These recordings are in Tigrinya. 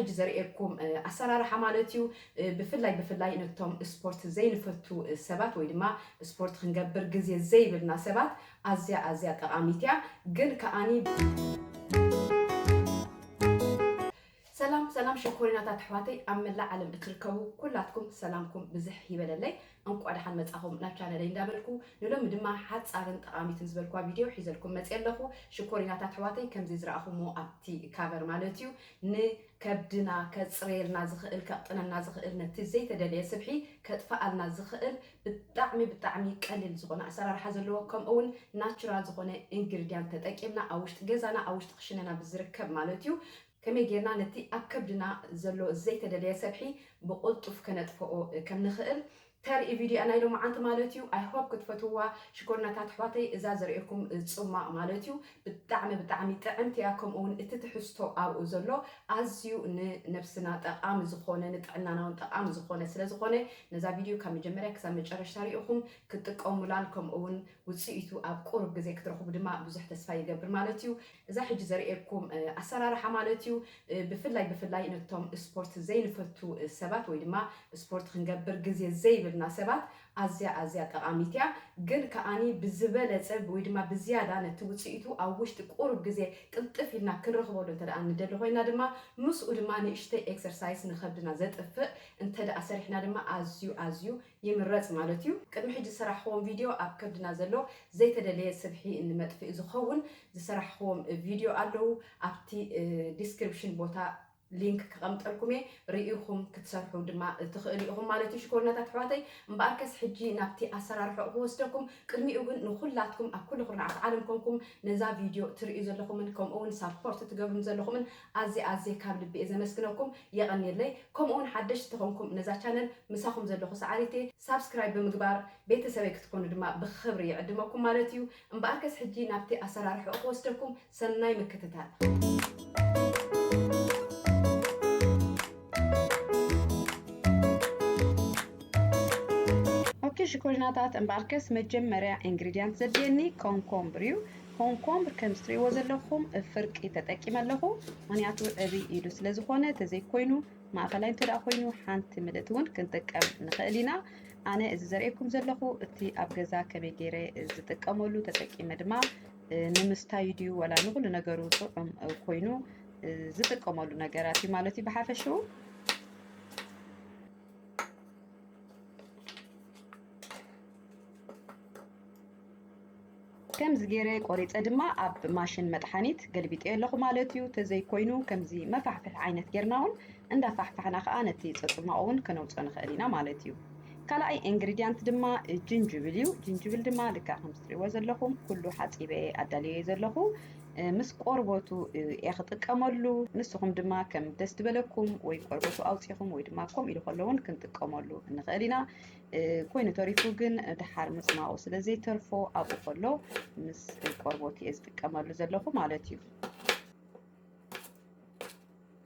ሕጂ ዘርእየኩም ኣሰራርሓ ማለት እዩ። ብፍላይ ብፍላይ ነቶም ስፖርት ዘይንፈቱ ሰባት ወይ ድማ ስፖርት ክንገብር ግዜ ዘይብልና ሰባት ኣዝያ ኣዝያ ጠቓሚት እያ። ግን ከኣኒ ሰላም ሰላም ሽኮሪናታት ኣሕዋተይ ኣብ መላእ ዓለም እትርከቡ ኩላትኩም ሰላምኩም ብዝሕ ይበለለይ። እንቋ ደሓን መጻኹም ናብ ቻነለይ እንዳበልኩ ንሎሚ ድማ ሓጻርን ጠቓሚትን ዝበልኩዋ ቪድዮ ሒዘልኩም መጽየ ኣለኹ። ሽኮሪናታት ኣሕዋተይ ከምዚ ዝረኣኹሞ ኣብቲ ካቨር ማለት እዩ ንከብድና ከጽረየልና ዝኽእል ከቕጥነና ዝኽእል ነቲ ዘይተደለየ ስብሒ ከጥፍኣልና ዝኽእል ብጣዕሚ ብጣዕሚ ቀሊል ዝኾነ ኣሰራርሓ ዘለዎ ከምኡ እውን ናቹራል ዝኾነ ኢንግሪድያንት ተጠቂምና ኣብ ውሽጢ ገዛና ኣብ ውሽጢ ክሽነና ብዝርከብ ማለት እዩ ከመይ ጌርና ነቲ ኣብ ከብድና ዘሎ ዘይተደለየ ሰብሒ ብቕልጡፍ ከነጥፍኦ ከም ንኽእል ተርኢ ቪድዮ ናይ ሎማዓንቲ ማለት እዩ። I hope ክትፈትውዋ ሽኮርናታት ኣሕዋተይ። እዛ ዘርእየኩም ጽማቕ ማለት እዩ ብጣዕሚ ብጣዕሚ ጥዕምቲ እያ። ከምኡ እውን እቲ ትሕዝቶ ኣብኡ ዘሎ ኣዝዩ ንነብስና ጠቓሚ ዝኾነ ንጥዕናና እውን ጠቓሚ ዝኾነ ስለ ዝኾነ ነዛ ቪድዮ ካብ መጀመርያ ክሳብ መጨረሽታ ሪኢኹም ክትጥቀሙላን ከምኡ እውን ውፅኢቱ ኣብ ቁሩብ ግዜ ክትረኽቡ ድማ ብዙሕ ተስፋ ይገብር ማለት እዩ። እዛ ሕጂ ዘርእየኩም ኣሰራርሓ ማለት እዩ። ብፍላይ ብፍላይ ነቶም ስፖርት ዘይንፈቱ ሰባት ወይ ድማ ስፖርት ክንገብር ግዜ ዘይብልና ሰባት ኣዝያ ኣዝያ ጠቓሚት እያ። ግን ከኣኒ ብዝበለፀ ወይ ድማ ብዝያዳ ነቲ ውፅኢቱ ኣብ ውሽጢ ቁሩብ ግዜ ቅልጥፍ ኢልና ክንረኽበሉ እንተ ደኣ ንደሊ ኮይና ድማ ምስኡ ድማ ንእሽተይ ኤክሰርሳይስ ንኸብድና ዘጥፍእ እንተ ደኣ ሰሪሕና ድማ ኣዝዩ ኣዝዩ ይምረጽ ማለት እዩ። ቅድሚ ሕጂ ዝሰራሕኽዎም ቪድዮ ኣብ ከብድና ዘሎ ዘይተደለየ ስብሒ ንመጥፍኢ ዝኸውን ዝሰራሕኽዎም ቪድዮ ኣለዉ። ኣብቲ ዲስክሪፕሽን ቦታ ሊንክ ክቐምጠልኩም እየ ርኢኹም ክትሰርሑ ድማ ትኽእሉ ኢኹም ማለት እዩ ሽኮርናታት ኣሕዋተይ። እምበኣርከስ ሕጂ ናብቲ ኣሰራርሖ ክወስደኩም ቅድሚኡ ግን ንኹላትኩም ኣብ ኩሉ ኩርናዓት ዓለም ኮንኩም ነዛ ቪድዮ ትርእዩ ዘለኹምን ከምኡ እውን ሳፖርት ትገብሩን ዘለኹምን ኣዝየ ኣዝየ ካብ ልቢ እየ ዘመስግነኩም። የቐንየለይ። ከምኡ እውን ሓደሽቲ ተኾንኩም ነዛ ቻነል ምሳኹም ዘለኹ ሰዓሪቴ ሳብስክራይብ ብምግባር ቤተሰበይ ክትኮኑ ድማ ብኽብሪ ይዕድመኩም ማለት እዩ። እምበኣርከስ ሕጂ ናብቲ ኣሰራርሕኡ ክወስደኩም ሰናይ ምክትታል። ኦኬ ሽኮሪናታት እምበኣርከስ መጀመርያ ኢንግሪድያንት ዘድልየኒ ኮንኮምብር እዩ። ኮንኮምብር ከም ዝትርእይዎ ዘለኹም ፍርቂ ተጠቂመ ኣለኹ። ምክንያቱ ዕብይ ኢሉ ስለ ዝኾነ ተዘይኮይኑ ማእኸላይ እንተ ደኣ ኮይኑ ሓንቲ ምልእቲ እውን ክንጥቀም ንኽእል ኢና። ኣነ እዚ ዘርእየኩም ዘለኹ እቲ ኣብ ገዛ ከመይ ገይረ ዝጥቀመሉ ተጠቂመ ድማ ንምስታዩ ድዩ ወላ ንኹሉ ነገሩ ጥዑም ኮይኑ ዝጥቀመሉ ነገራት እዩ ማለት እዩ ብሓፈሽኡ። ከምዚ ገይረ ቆሪፀ ድማ ኣብ ማሽን መጥሓኒት ገልቢጠዮ ኣለኹ ማለት እዩ። ተዘይኮይኑ ከምዚ መፋሕፍሒ ዓይነት ጌርና እውን እንዳፋሕፋሕና ከዓ ነቲ ፀፅማቑ እውን ከነውፅኦ ንኽእል ኢና ማለት እዩ። ካልኣይ ኢንግሪድያንት ድማ ጅንጅብል እዩ። ጅንጅብል ድማ ልክዕ ከምዚ ትሪእዎ ዘለኹም ኩሉ ሓፂበ ኣዳልዮ ዘለኹ ምስ ቆርበቱ እየ ክጥቀመሉ። ንስኹም ድማ ከም ደስ ዝበለኩም ወይ ቆርበቱ ኣውፂኹም ወይ ድማ ከምኡ ኢሉ ከሎ እውን ክንጥቀመሉ ንኽእል ኢና። ኮይኑ ተሪፉ ግን ድሓር ምፅማቑ ስለ ዘይተርፎ ኣብኡ ከሎ ምስ ቆርቦት እየ ዝጥቀመሉ ዘለኹ ማለት እዩ።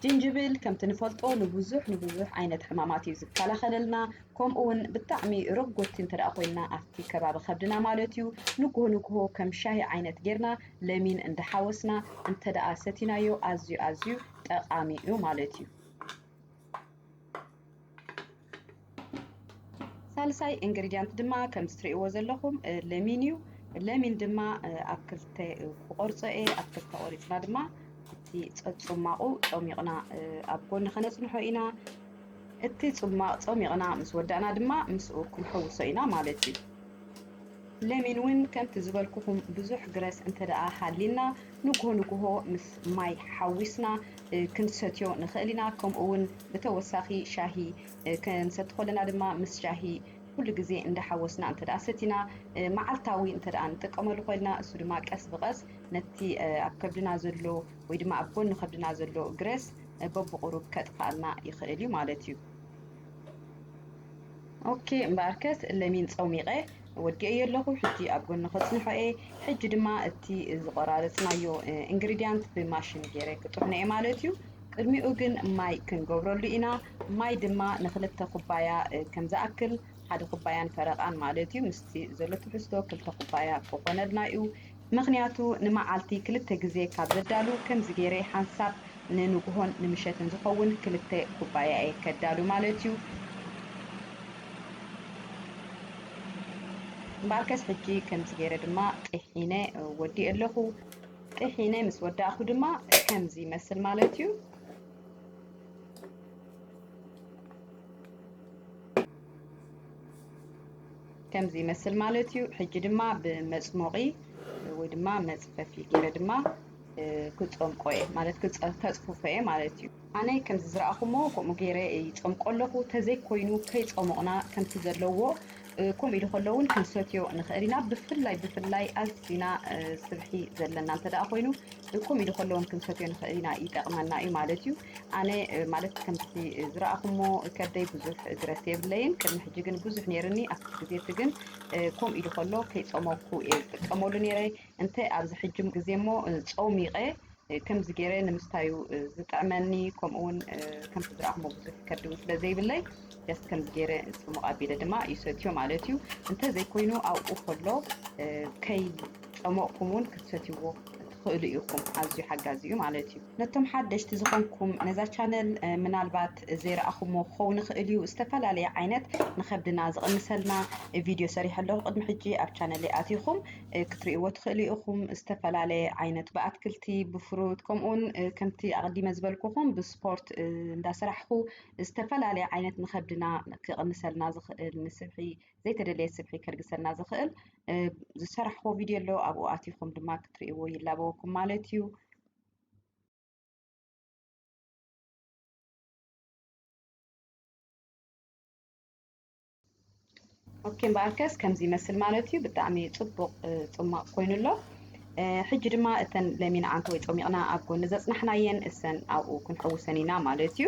ጅንጅብል ከምቲ ንፈልጦ ንብዙሕ ንብዙሕ ዓይነት ሕማማት እዩ ዝከላኸለልና። ከምኡ እውን ብጣዕሚ ረጎድቲ እንተ ደኣ ኮይንና ኣብቲ ከባቢ ከብድና ማለት እዩ ንግሆ ንግሆ ከም ሻሂ ዓይነት ጌርና ለሚን እንዳሓወስና እንተ ደኣ ሰቲናዮ ኣዝዩ ኣዝዩ ጠቓሚ እዩ ማለት እዩ። ሳልሳይ ኢንግሪድያንት ድማ ከምዚ ትርእይዎ ዘለኹም ለሚን እዩ። ለሚን ድማ ኣብ ክልተ ክቆርጾ እየ። ኣብ ክልተ ቆሪጽና ድማ እቲ ጸጽማቑ ጸሚቕና ኣብ ጎኒ ከነጽንሖ ኢና። እቲ ጽማቕ ጸሚቕና ምስ ወዳእና ድማ ምስኡ ክንሕውሶ ኢና ማለት እዩ። ለሚን እውን ከምቲ ዝበልኩኹም ብዙሕ ግረስ እንተ ደኣ ሃሊና ንግሆ ንግሆ ምስ ማይ ሓዊስና ክንሰትዮ ንኽእል ኢና። ከምኡ እውን ብተወሳኺ ሻሂ ክንሰቲ ከለና ድማ ምስ ሻሂ ኩሉ ግዜ እንዳሓወስና እንተ ደኣ ሰቲና መዓልታዊ እንተ ደኣ ንጥቀመሉ ኮይንና እሱ ድማ ቀስ ብቐስ ነቲ ኣብ ከብድና ዘሎ ወይ ድማ ኣብ ጎኒ ከብድና ዘሎ ግረስ በብቑሩብ ከጥፍኣልና ይኽእል እዩ ማለት እዩ። ኦኬ እምበኣርከስ ለሚን ጸሚቐ ወዲኤዮ ኣለኹ። ሕጂ ኣብ ጎኒ ከጽንሖ እየ። ሕጂ ድማ እቲ ዝቆራረጽናዮ ኢንግሪድያንት ብማሽን ገይረ ክጥሕኖ እየ ማለት እዩ። ቅድሚኡ ግን ማይ ክንገብረሉ ኢና። ማይ ድማ ንክልተ ኩባያ ከም ዝኣክል ሓደ ኩባያን ፈረቓን ማለት እዩ። ምስቲ ዘሎ ትሕዝቶ ክልተ ኩባያ ክኾነልና እዩ። ምኽንያቱ ንመዓልቲ ክልተ ግዜ ካብ ዘዳሉ ከምዚ ገይረ ሓንሳብ ንንጉሆን ንምሸትን ዝኸውን ክልተ ኩባያ እየ ከዳሉ ማለት እዩ። እምበኣርከስ ሕጂ ከምዚ ገይረ ድማ ጥሒነ ወዲእ ኣለኹ። ጥሒነ ምስ ወዳእኹ ድማ ከምዚ ይመስል ማለት እዩ። ከምዚ ይመስል ማለት እዩ። ሕጂ ድማ ብመፅሞቒ ወይ ድማ መፅፈፊ ገይረ ድማ ክፀምቆ እየ ማለት ክፀ- ከፅፍፎ እየ ማለት እዩ። ኣነ ከምዚ ዝረኣኹሞ ከምኡ ገይረ ይፀምቆ ኣለኹ። ተዘይኮይኑ ከይፀሞቕና ከምቲ ዘለዎ ከምኡ ኢሉ ከሎ እውን ክንሰትዮ ንኽእል ኢና። ብፍላይ ብፍላይ ኣዚና ስብሒ ዘለና እንተ ደኣ ኮይኑ ከምኡ ኢሉ ከሎ እውን ክንሰትዮ ንኽእል ኢና፣ ይጠቕመና እዩ ማለት እዩ። ኣነ ማለት ከምቲ ዝረኣኹሞ ከብደይ ብዙሕ ግረት የብለይን። ቅድሚ ሕጂ ግን ብዙሕ ነይርኒ። ኣብቲ ግዜ እቲ ግን ከምኡ ኢሉ ከሎ ከይፀሞቕኩ እየ ዝጥቀመሉ ነይረ። እንተ ኣብዚ ሕጂ ግዜ እሞ ጸሚቐ ከምዚ ገይረ ንምስታዩ ዝጥዕመኒ፣ ከምኡ እውን ከምቲ ዝረኣኹሞ ብዙሕ ከብዲ እውን ስለ ዘይብለይ just ከምዚ ገይረ ጽሙቕ ኣቢለ ድማ ይሰትዮ ማለት እዩ። እንተ ዘይኮይኑ ኣብኡ ከሎ ከይጸሞቕኩም እውን ክትሰትይዎ ትኽእሉ ኢኹም። ኣዝዩ ሓጋዚ እዩ ማለት እዩ። ነቶም ሓደሽቲ ዝኾንኩም ነዛ ቻነል ምናልባት ዘይረኣኹሞ ክኸውን ይኽእል እዩ። ዝተፈላለየ ዓይነት ንኸብድና ዝቕንሰልና ቪድዮ ሰሪሐ ኣለኹ። ቅድሚ ሕጂ ኣብ ቻነለይ ኣቲኹም ክትርእይዎ ትኽእሉ ኢኹም። ዝተፈላለየ ዓይነት ብኣትክልቲ፣ ብፍሩት፣ ከምኡውን ከምቲ ኣቐዲመ ዝበልኩኹም ብስፖርት እንዳሰራሕኹ ዝተፈላለየ ዓይነት ንኸብድና ክቕንሰልና ዝኽእል፣ ንስብሒ ዘይተደለየ ስብሒ ከልግሰልና ዝኽእል ዝሰራሕኹ ቪድዮ ኣሎ። ኣብኡ ኣቲኹም ድማ ክትርእይዎ ይላበወኩም ማለት እዩ። ኦኬ፣ እምበኣርከስ ከምዚ ይመስል ማለት እዩ። ብጣዕሚ ጽቡቕ ጽማቕ ኮይኑ ኣሎ። ሕጂ ድማ እተን ለሚን ዓንተወይ ጸሚቕና ኣብ ጎኒ ዘጽናሕናየን እሰን ኣብኡ ክንሕውሰን ኢና ማለት እዩ።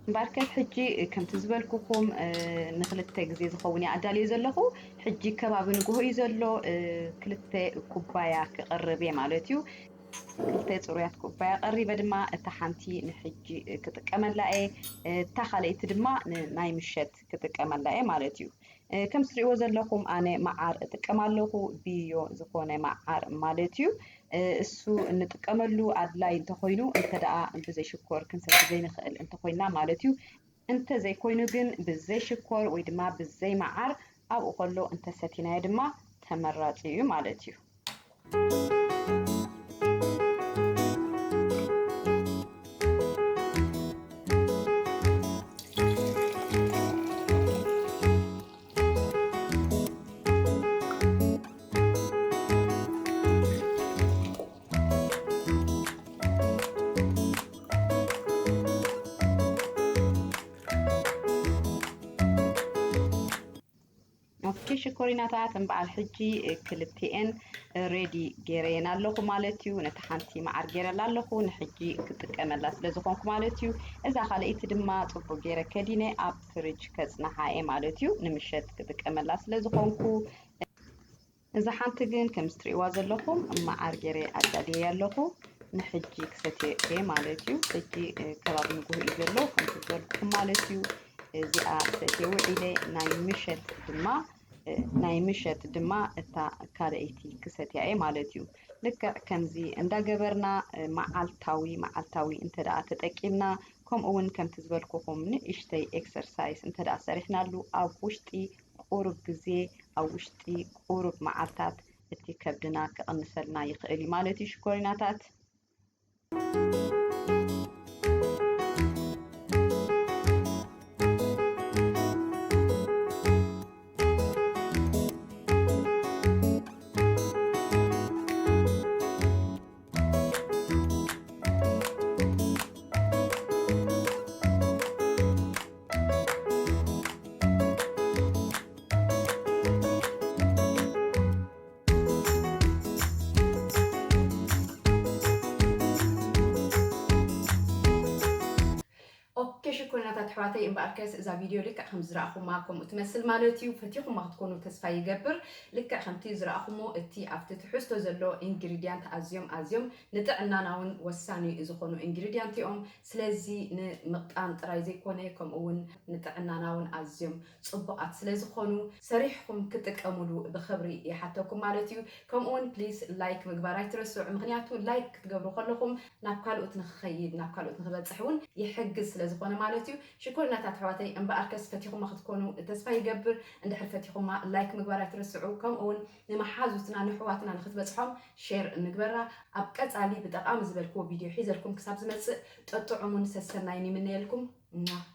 እምበኣርከስ ሕጂ ከምቲ ዝበልኩኹም ንክልተ ግዜ ዝኸውን እየ ኣዳልዮ ዘለኹ። ሕጂ ከባቢ ንግሆ እዩ ዘሎ። ክልተ ኩባያ ክቐርብ እየ ማለት እዩ። ክልተ ጽሩያት ኩባያ ቀሪበ ድማ እታ ሓንቲ ንሕጂ ክጥቀመላ እየ። እታ ካልኣይቲ ድማ ንናይ ምሸት ክጥቀመላ እየ ማለት እዩ። ከም ትሪእዎ ዘለኹም ኣነ መዓር እጥቀም ኣለኹ፣ ቢዮ ዝኾነ መዓር ማለት እዩ። እሱ እንጥቀመሉ ኣድላይ እንተኾይኑ እንተ ደኣ ብዘይ ሽኮር ክንሰቲ ዘይንኽእል እንተኾይና ማለት እዩ። እንተ ዘይኮይኑ ግን ብዘይ ሽኮር ወይ ድማ ብዘይ መዓር ኣብኡ ከሎ እንተሰቲናዮ ድማ ተመራጺ እዩ ማለት እዩ። ኦኬ ሽኮሪናታት፣ እምበኣር ሕጂ ክልቲኤን ሬዲ ገይረየን ኣለኹ ማለት እዩ። ነቲ ሓንቲ መዓር ገይረላ ኣለኹ፣ ንሕጂ ክጥቀመላ ስለ ዝኾንኩ ማለት እዩ። እዛ ካልኣይቲ ድማ ጽቡቕ ገይረ ከዲነ ኣብ ፍሪጅ ከጽንሓ እየ ማለት እዩ። ንምሸት ክጥቀመላ ስለ ዝኾንኩ። እዛ ሓንቲ ግን ከም እትርእይዋ ዘለኹም መዓር ገይረ ኣዳልየ ኣለኹ። ንሕጂ ክሰትየ እየ ማለት እዩ። ሕጂ ከባቢ ንግሆ እዩ ዘሎ፣ ከምቲ ዝበልኩኹም ማለት እዩ። እዚኣ ሰትየ ውዒለ ናይ ምሸት ድማ፣ ናይ ምሸት ድማ እታ ካልኣይቲ ክሰትያ እየ ማለት እዩ። ልክዕ ከምዚ እንዳገበርና መዓልታዊ መዓልታዊ እንተ ደኣ ተጠቂምና፣ ከምኡ እውን ከምቲ ዝበልኩኹም ንእሽተይ ኤክሰርሳይስ እንተ ደኣ ሰሪሕናሉ፣ ኣብ ውሽጢ ቁሩብ ግዜ፣ ኣብ ውሽጢ ቁሩብ መዓልታት እቲ ከብድና ክቕንሰልና ይኽእል እዩ ማለት እዩ ሽኮሪናታት። ኩናታት ኣሕዋተይ እምበኣርከስ እዛ ቪድዮ ልክዕ ከም ዝረኣኹማ ከምኡ ትመስል ማለት እዩ። ፈቲኹማ ክትኮኑ ተስፋ ይገብር። ልክዕ ከምቲ ዝረኣኹሞ እቲ ኣብቲ ትሕዝቶ ዘሎ ኢንግሪድያንት ኣዝዮም ኣዝዮም ንጥዕናና እውን ወሳኒ ዝኾኑ ኢንግሪድያንት እዮም። ስለዚ ንምቕጣን ጥራይ ዘይኮነ ከምኡ እውን ንጥዕናና እውን ኣዝዮም ጽቡቓት ስለ ዝኾኑ ሰሪሕኹም ክትጥቀሙሉ ብኽብሪ ይሓተኩም ማለት እዩ። ከምኡ እውን ፕሊስ ላይክ ምግባር ኣይትረስዑ፣ ምኽንያቱ ላይክ ክትገብሩ ከለኹም ናብ ካልኦት ንክኸይድ ናብ ካልኦት ንክበፅሕ እውን ይሕግዝ ስለ ዝኾነ ማለት እዩ። ሽኮሪናታት ኣሕዋተይ እምበኣርከስ ፈቲኹማ ክትኮኑ ተስፋ ይገብር። እንድሕር ፈቲኹማ ላይክ ምግባር ኣይትረስዑ፣ ከምኡ እውን ንመሓዙትና ንሕዋትና ንክትበፅሖም ሼር ንግበራ። ኣብ ቀፃሊ ብጠቓሚ ዝበልክዎ ቪድዮ ሒዘልኩም ክሳብ ዝመፅእ ጠጥዑሙን ሰሰናይን ይምነየልኩም።